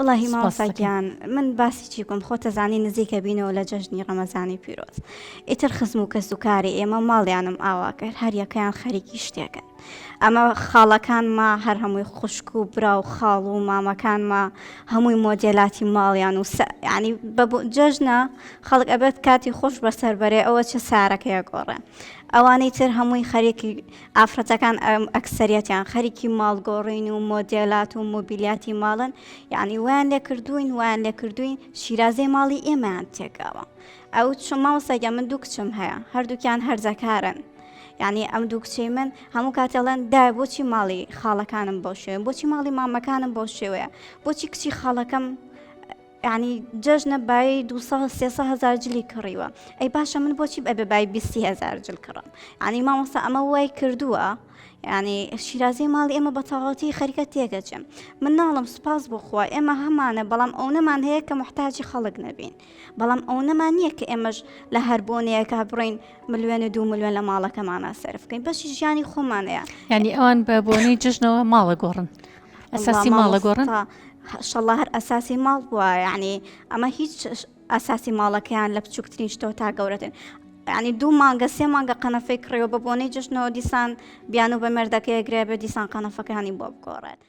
وەڵاهی مامۆستا گیان من باسی چی بکەم خۆتە زانی نزیکە بینەوە لە جەژنی ڕەمەزانی پیرۆز ئیتر خزم و کەس و کاری ئێمە ماڵیانم ئاوا کرد هەریەکەیان خەریکی شتێکن ئەمە خاڵەکانما هەر هەمووی خوشک و برا و خاڵ و مامەکانما هەمووی مۆدێلاتی ماڵیان و ینی بە جەژنە خەڵک ئەبێت کاتی خۆش بەسەر بەرێ ئەوە چ سارەکەیە گۆڕێ ئەوانەی تر هەمووی خەریکی ئافرەتەکان ئەکسەریەتیان خەریکی ماڵ گۆڕین و مۆدێلات و مۆبیلیاتی ماڵن یعنی وایان لێکردوین وایان لێکردوین شیرازەی ماڵی ئێمەیان تێکاوە ئەو چ مامۆستا گیان من دوو کچم هەیە هەردووکیان هەرزەکارن یعنی ئەم دوو کچەی من هەموو کاتێڵێن دای بۆچی ماڵی خاڵەکانم بۆ شێوە بۆچی ماڵی مامەکانم بۆ شێوەیە بۆچی کچی خاڵەکەم یانی جەژنە بایی 200 300 هەزار جلی کڕیوە ئەی باشە من بۆچی ئەبێ بای 20 هەزار جل کڕم یانی مامۆستا ئەمە وای کردووە یانی شیرازی ماڵی ئێمە بە تەواوەتی خەریکە تێگەچێم من ناڵم سوپاس بۆ خوا ئێمە هەمانە بەڵام ئەو نەمان هەیە کە محتاجی خەڵک نەبین بەڵام ئەو نەمان نییە کە ئێمەش لە هەر بۆنەیەکە بڕین ملیۆن و دو ملیۆن لە ماڵەکەمانە سەرف بکەین بەشی ژیانی خۆمانەیە یعنی ئەوان بە بۆنەی جژنەوە ماڵە گۆڕن ئەساسی ماڵە گۆڕن شەڵا هەر ئەساسی ماڵ بووە یعنی ئەمە هیچ ئەساسی ماڵەکەیان لە بچووکترین شتەوە تا گەورەترین ینی دوو مانگە سێ مانگە قەنەفەی کڕیەوە بە بۆنەی جشنەوە دیسان بیان و بە مێردەکەی گرێ بێ دیسان قەنەفەکانی بۆ بگۆڕێت.